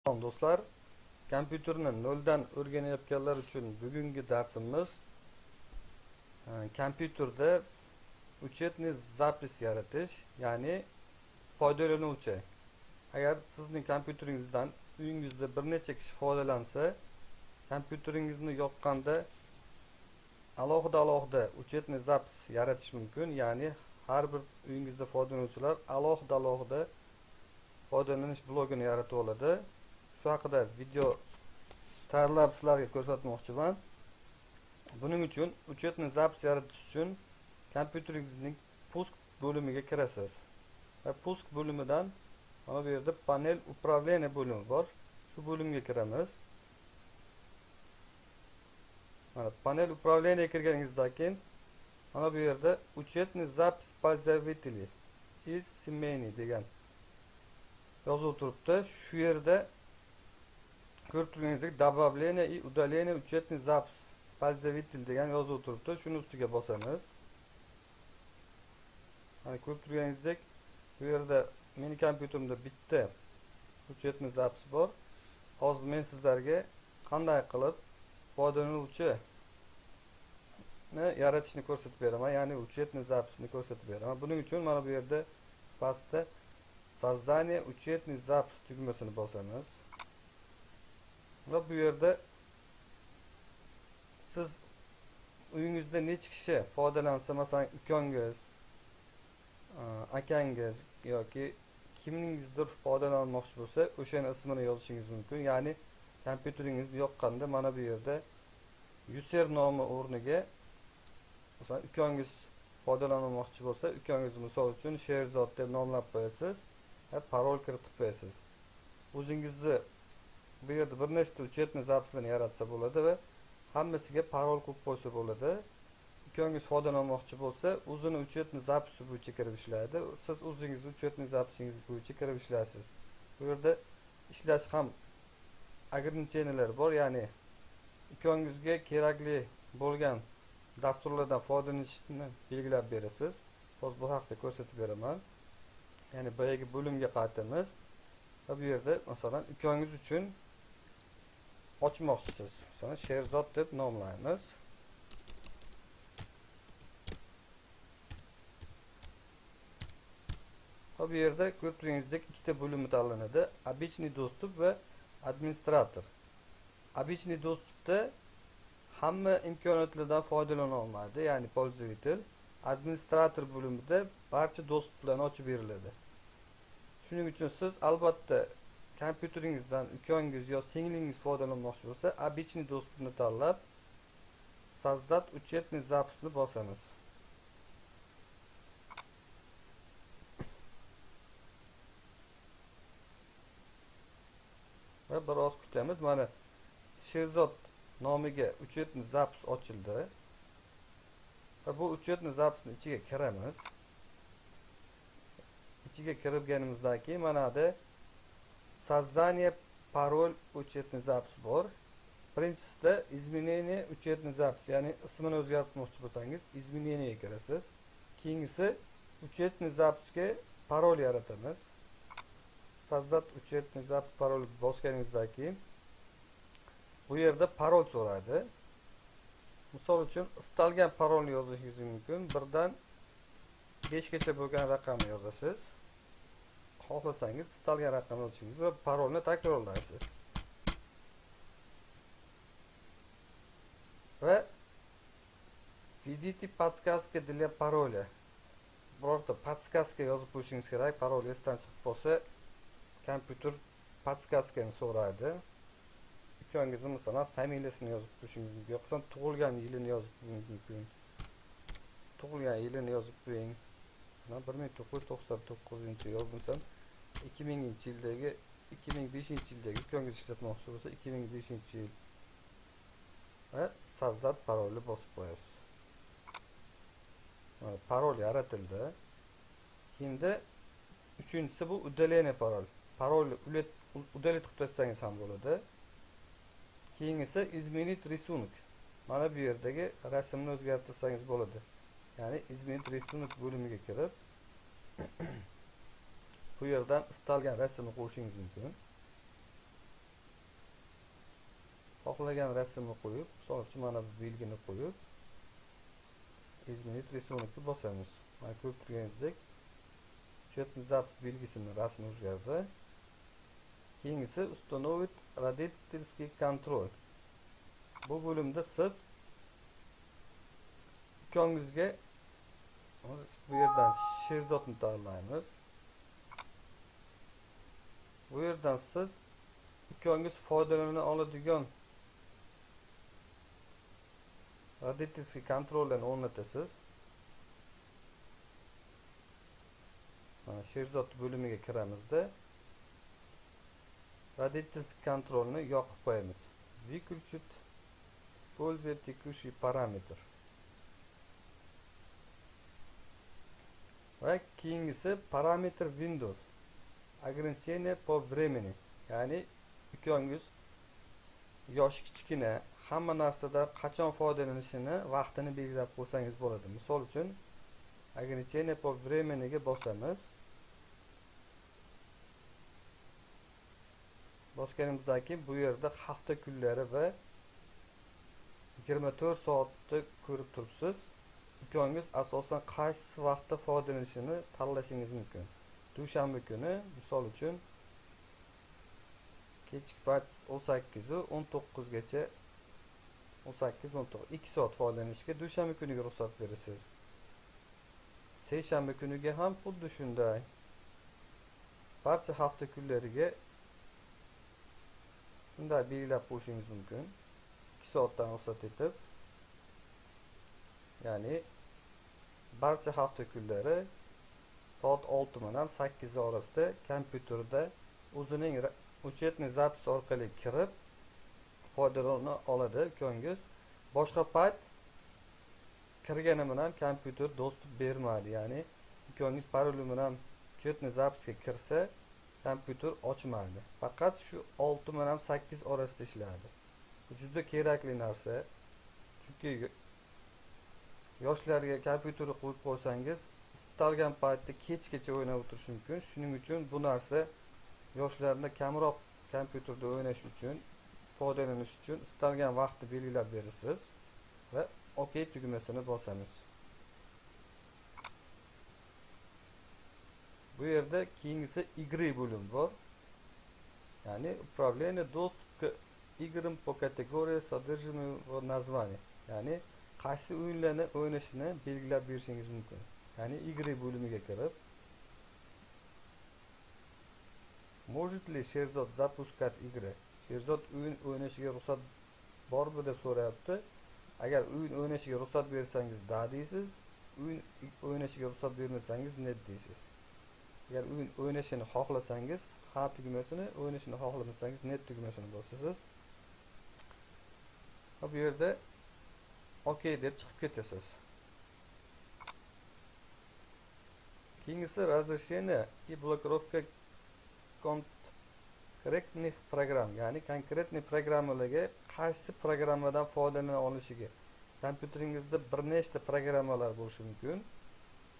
Salom do'stlar. Kompyuterni noldan o'rganayotganlar uchun bugungi darsimiz kompyuterda учетный запись yaratish, ya'ni foydalanuvchi. Agar sizning kompyuteringizdan uyingizda bir necha kishi foydalansa, kompyuteringizni yoqqanda alohida-alohida учетный запись yaratish mumkin, ya'ni har bir uyingizda foydalanuvchilar alohida-alohida foydalanish blogini yaratib oladi. Shu haqida video tayyorlab sizlarga ko'rsatmoqchiman. Buning uchun учетный запись yaratish uchun kompyuteringizning пуск bo'limiga kirasiz. Va пуск bo'limidan mana bu yerda панель управления bo'limi bor. Shu bo'limga kiramiz. Mana панель управления kirganingizdan keyin mana bu yerda учетный запись пользователей и семейный degan yozuv turibdi. Shu yerda ko'rib turganingizdek добавление и удаление учетный запись пользователь degan yozuv turibdi. Shuni ustiga bosamiz. Mana ko'rib turganingizdek bu yerda meni kompyuterimda bitta учетный запись bor. Hozir men sizlarga qanday qilib foydalanuvchini yaratishni ko'rsatib beraman, ya'ni учетный запись ni ko'rsatib beraman. Buning uchun mana bu yerda pastda создание учетный запись tugmasini bosamiz. Va bu yerda siz uyingizda necha kishi foydalansa, masalan, ukangiz, akangiz yoki kimningizdir foydalanmoqchi bo'lsa, o'shani ismini yozishingiz mumkin. Ya'ni kompyuteringizni yoqqanda mana bu yerda user nomi o'rniga masalan ukangiz foydalanmoqchi bo'lsa, ukangizni misol uchun Sherzod deb nomlab qo'yasiz va parol kiritib qo'yasiz. O'zingizni bu yerda bir nechta учетный запись larni yaratsa bo'ladi va hammasiga parol qo'yib qo'ysa bo'ladi. Ukangiz foydalanmoqchi bo'lsa, o'zini учетный запись i bo'yicha kirib ishlaydi. Siz o'zingizni учетный запись ingiz bo'yicha kirib ishlaysiz. Bu yerda ishlash ham ограничения lar bor, ya'ni ukangizga kerakli bo'lgan dasturlardan foydalanishni belgilab berasiz. Hozir bu haqda ko'rsatib beraman. Ya'ni boyagi bo'limga qaytamiz va bu yerda masalan ukangiz uchun ochmoqchisiz. Masalan Sherzod deb nomlaymiz. Va bu yerda ko'rib turganingizdek ikkita bo'limi tanlanadi. Обычный доступ va administrator. Обычный доступ da hamma imkoniyatlardan foydalana olmaydi, ya'ni пользователь. Administrator bo'limida barcha доступ larni ochib beriladi. Shuning uchun siz albatta kompyuteringizdan ukangiz yo singlingiz foydalanmoqchi bo'lsa, обычный доступ ni tanlab создать учетный запись ni bosamiz. Va biroz kutamiz. Mana Sherzod nomiga учетный запись ochildi. Va bu учетный запись ni ichiga kiramiz. Ichiga kirganimizdan keyin mana bu создание пароль учетный запись bor. Birinchisida изменение учетный запись, ya'ni ismini o'zgartirmoqchi bo'lsangiz, изменение ga kirasiz. Keyingisi учетный запись ga parol yaratamiz. Создать учетный запись parol bosganingizdan keyin bu yerda parol so'raydi. Misol uchun istalgan parolni yozishingiz mumkin. 1dan 5 gacha bo'lgan raqamni yozasiz. Xohlasangiz istalgan raqamni yozishingiz va parolni takrorlaysiz. Va введите подсказка для пароля. Birorta подсказка yozib qo'yishingiz kerak. Parol esdan chiqib qolsa, kompyuter подсказка ni so'raydi. Ukangizni masalan familiyasini yozib qo'yishingiz mumkin, yoki tug'ilgan yilini yozib qo'yishingiz mumkin. Tug'ilgan yilini yozib qo'ying. Masalan 1999-yil bo'lsa, 2000-yildagi, 2005-yildagi ukangiz ishlatmoqchi bo'lsa, 2005-yil va создать parolni bosib qo'yasiz. Mana parol yaratildi. Endi uchinchisi bu удаление parol. Parolni удалить qilib tashlasangiz ham bo'ladi. Keyingisi изменить рисунок. Mana bu yerdagi rasmni o'zgartirsangiz bo'ladi. Ya'ni изменить рисунок bo'limiga kirib bu yerdan istalgan rasmni qo'yishingiz mumkin. Xohlagan rasmni qo'yib, misol uchun mana bu belgini qo'yib, изменить рисунок bosamiz. Mana ko'rib turganingizdek, учетный запись belgisini rasmi o'zgardi. Keyingisi установить родительский контроль. Bu bo'limda siz ukangizga, bu yerdan Sherzodni tanlaymiz. Bu yerdan siz ukangiz foydalana oladigan родительский контроль ni o'rnatasiz. Mana Sherzod bo'limiga kiramizda, родительский контроль ni yoqib qo'yamiz. Выключить, используя текущий параметр. Va keyingisi параметр Windows. Ограничение по времени. Ya'ni ukangiz yoshi kichkina, hamma narsada qachon foydalanishini vaqtini belgilab qo'ysangiz bo'ladi. Misol uchun ограничение по времени ga bosamiz. Bosganimizdan keyin bu yerda hafta kunlari va 24 soatni ko'rib turibsiz. Ukangiz asosan qaysi vaqtda foydalanishini tanlashingiz mumkin. Dushanba kuni misol uchun kechki payt 18 u 19 gacha, 18 19, 2 soat foydalanishga dushanba kuniga ruxsat berasiz. Seshanba kuniga ham xuddi shunday. Barcha hafta kunlariga shunday belgilab qo'yishingiz mumkin. 2 soatdan ruxsat etib, ya'ni barcha hafta kunlari soat 6 bilan 8 orasida kompyuterda o'zining учетный запись orqali kirib foydalana oladi ukangiz. Boshqa payt kirgani bilan kompyuter доступ bermaydi. Ya'ni ukangiz paroli bilan учетный запись ga kirsa, kompyuter ochmaydi. Faqat shu 6 bilan 8 orasida ishlaydi. Bu juda kerakli narsa. Chunki yoshlarga kompyuterni qo'yib qo'ysangiz, istalgan paytda kechgacha o'ynab o'tirishi mumkin. Shuning uchun bu narsa yoshlarni kamroq kompyuterda o'ynash uchun, foydalanish uchun istalgan vaqtni belgilab berasiz va OK tugmasini bosamiz. Bu yerda keyingisi игры bo'limi bor. Ya'ni управление доступ к играм по категории содержимого названия. Ya'ni qaysi o'yinlarni o'ynashini belgilab berishingiz mumkin. Ya'ni игры bo'limiga kirib, может ли Sherzod запускать игры? Sherzod o'yin o'ynashiga ruxsat bormi deb so'rayapti. Agar o'yin o'ynashiga ruxsat bersangiz да deysiz, o'yin o'ynashiga ruxsat bermasangiz нет deysiz. Agar o'yin o'ynashini xohlasangiz ha tugmasini, o'ynashini xohlamasangiz нет tugmasini bosasiz. Va bu yerda OK deb chiqib ketasiz. Keyingisi разрешение и блокировка конкретных программ, ya'ni конкретный programmalarga qaysi programmadan foydalana olishiga. Kompyuteringizda bir nechta programmalar bo'lishi mumkin.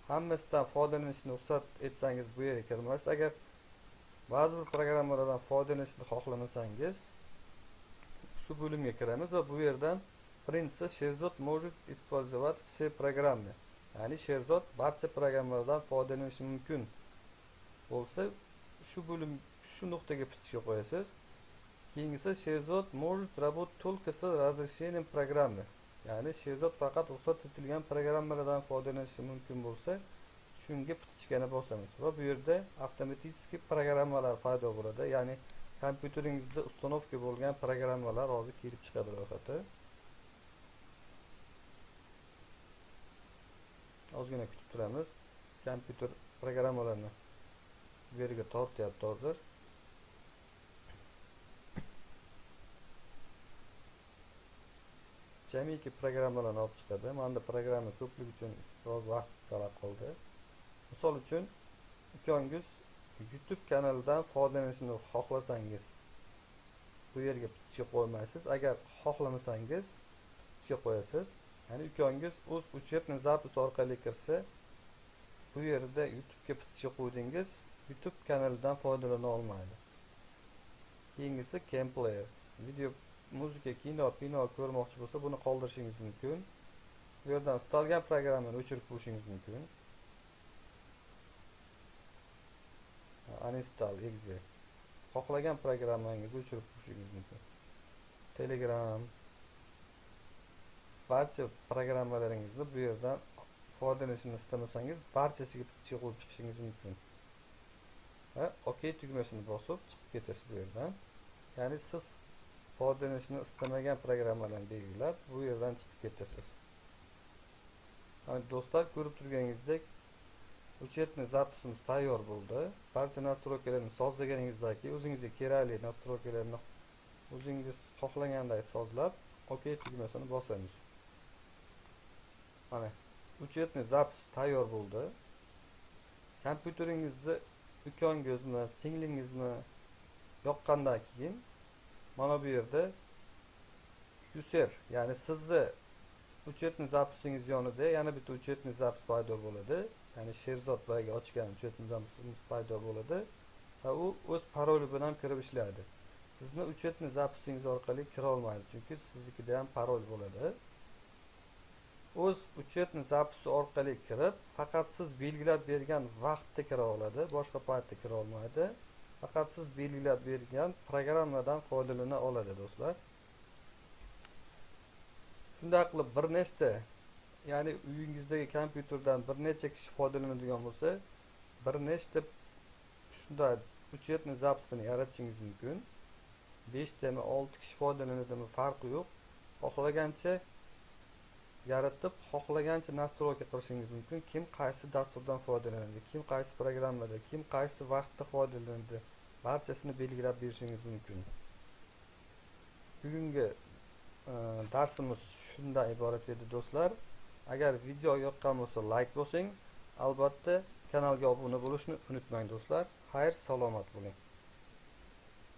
Hammasidan foydalanishni ruxsat etsangiz bu yerga kirmaysiz. Agar ba'zi bir programmalardan foydalanishni xohlamasangiz, shu bo'limga kiramiz va bu yerdan birinchisi Sherzod может использовать все программы. Ya'ni Sherzod barcha programmalardan foydalanishi mumkin bo'lsa, shu bo'lim, shu nuqtaga bitishga qo'yasiz. Keyingisi Sherzod может работать только с разрешением программы. Ya'ni Sherzod faqat ruxsat etilgan programmalardan foydalanishi mumkin bo'lsa, shunga pitichkani bosamiz va bu yerda avtomatik programmalar paydo bo'ladi. Ya'ni kompyuteringizda установка bo'lgan programmalar hozir kelib chiqadi ro'yxati. Ozgina kutib turamiz. Kompyuter programmalarni bu yerga tortyapti hozir. Jamiki programmalarni olib chiqadi. Menda programma ko'pligi uchun biroz vaqt talab qildi. Misol uchun, ukangiz YouTube kanalidan foydalanishni xohlasangiz, bu yerga bitishga qo'ymaysiz. Agar xohlamasangiz, bitishga qo'yasiz. Ya'ni ukangiz o'z учебный запись orqali kirsa, bu yerda YouTube'ga bitishga qo'ydingiz, YouTube kanalidan foydalana olmaydi. Keyingisi Camplayer. Video Muzika, kino, pino ko'rmoqchi bo'lsa, buni qoldirishingiz mumkin. Bu yerdan istalgan programmani o'chirib qo'yishingiz mumkin. Uninstall exe. Xohlagan programmangizni o'chirib qo'yishingiz mumkin. Telegram, barcha programmalaringizni bu yerdan foydalanishni istamasangiz, barchasiga птичка qo'yib chiqishingiz mumkin. Va OK tugmasini bosib chiqib ketasiz bu yerdan. Ya'ni siz foydalanishni istamagan programmalarni belgilab, bu yerdan chiqib ketasiz. Mana do'stlar, ko'rib turganingizdek, учетный запись imiz tayyor bo'ldi. Barcha настройка larni sozlaganingizdan keyin o'zingizga kerakli настройка larni o'zingiz xohlaganday sozlab, OK tugmasini bosamiz. Mana учетный запись tayyor bo'ldi. Kompyuteringizni ukangizmi, singlingizmi yoqqandan keyin mana bu yerda user, ya'ni sizni учетный запись ingiz yonida yana bitta учетный запись paydo bo'ladi. Ya'ni Sherzod boyagi ochgan учетный запись imiz paydo bo'ladi va u o'z paroli bilan kirib ishlaydi. Sizni учетный запись ingiz orqali kira olmaydi, chunki siznikida ham parol bo'ladi. O'z учетный запись i orqali kirib, faqat siz belgilab bergan vaqtda kira oladi, boshqa paytda kira olmaydi. Faqat siz belgilab bergan programmadan foydalana oladi, do'stlar. Shunday qilib bir nechta, ya'ni uyingizdagi kompyuterdan bir necha kishi foydalanadigan bo'lsa, bir nechta shunday учетный запись ini yaratishingiz mumkin. 5 tami, 6 kishi foydalanadimi, farqi yo'q. Xohlagancha yaratib, xohlagancha настройка qilishingiz mumkin. Kim qaysi dasturdan foydalanadi, kim qaysi programmada, kim qaysi vaqtda foydalanadi, barchasini belgilab berishingiz mumkin. Bugungi darsimiz shundan iborat edi, do'stlar. Agar video yoqqan bo'lsa, layk bosing. Albatta, kanalga obuna bo'lishni unutmang, do'stlar. Xayr, salomat bo'ling.